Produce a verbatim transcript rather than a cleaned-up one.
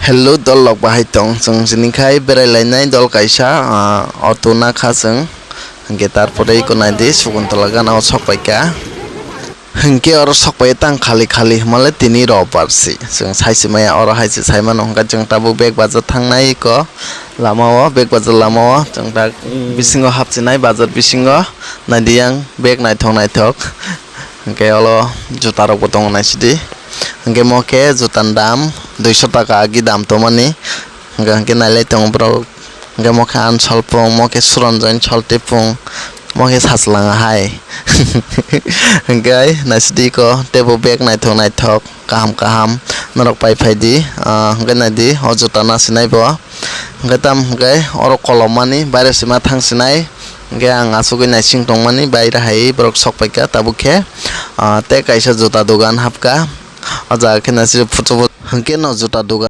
Hello dol rok, bahai tong? Chwng sini khai berai lainai dol kaisa, ah, auto na kha chwng. Hwnkhe tarpore iko naidi, Saguntola gana o sok paikha. Hwnkhe oro sok pai tang khali khali hwnmale tini robar si. Chwng sai se maya, oro hai se sai mano, hwnkhe chwng tabuk bag bajar thangnai iko lama o, bag bajar lama o. Chwng tak bisingo hapchinai, bajar bisingo naidi yang bag naithok naithok. Hwnkhe olo juta rok bo tongo naisidi. Hwnkhe mo khe juta ni dam duiso taka agi dam tongmani. Hwnkhe, hwnkhe nailai tongo borok. Hwnkhe mo khe ang salpung, mo khe suranjani saltipung, mo khe sachlanga hai. Hwnkhe naisidi iko teibo bag naithok naithok, kaham kaham norok pai phaidi. Ah, hwnkhe naidi o juta nasinai bo. Hwnkhe tam hwnkhe oro kolom mani baire sima thangsinai. Hwnkhe ang asugwi naising tongmani, baire hai borok sok paikha tabuk khe. Ah, tei kaisa juta dogan hapkha. O jaga khe naisidi phuchu phuchu hwnkhe no juta dogan.